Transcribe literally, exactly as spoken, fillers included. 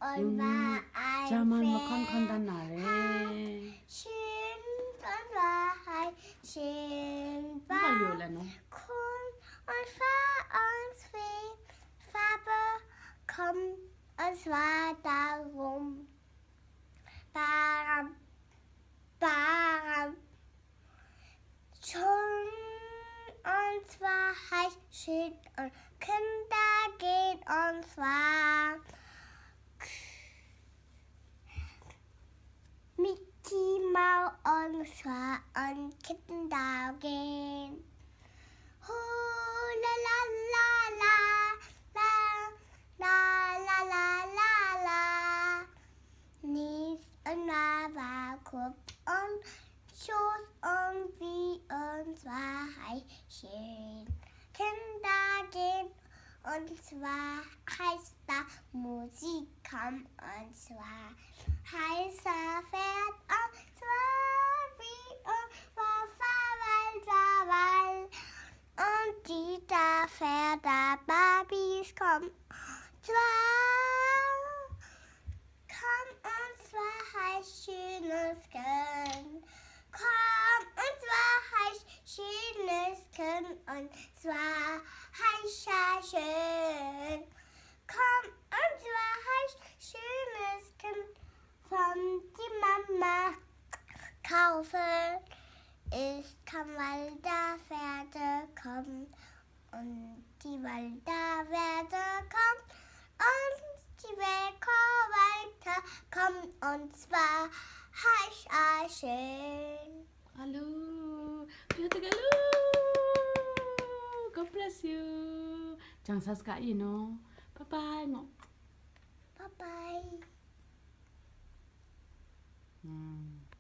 un wor ein Fäänchen. Schön un wor ein schön Wor. Wor jo, Lennart. Kumm un wor uns wie Farbe, kumm un wor do rum. Bam, bam. Schön un wor heiß, schön un Kinder gehn un wor Micky Maus un wor un Kinder gehn. Hu, la, la, la, la, la. Nies un Lava, Kupp un Schoß un wie un wor heiß schön. Kinder gehn un wor heiß do Musik, kumm un wor heiß Pferd un wor wie un wor Wald, Wald. Un die do Pferde, Babys, kumm un wor Kumm un wor heiß schönes Kind. Kumm un wor heiß schönes Kind un wor heiß schön. Kumm un wor heiß schönes Kind, von die Mama kaufe. Es kann Walder Pferde kommen un die Walder Pferde kommen un die Welko Walter kommen un wor heiß schön. Hallo, Piotr, hallo. God bless you. Jang sas ka ino. Bye bye ngo. Bye bye. Hmm.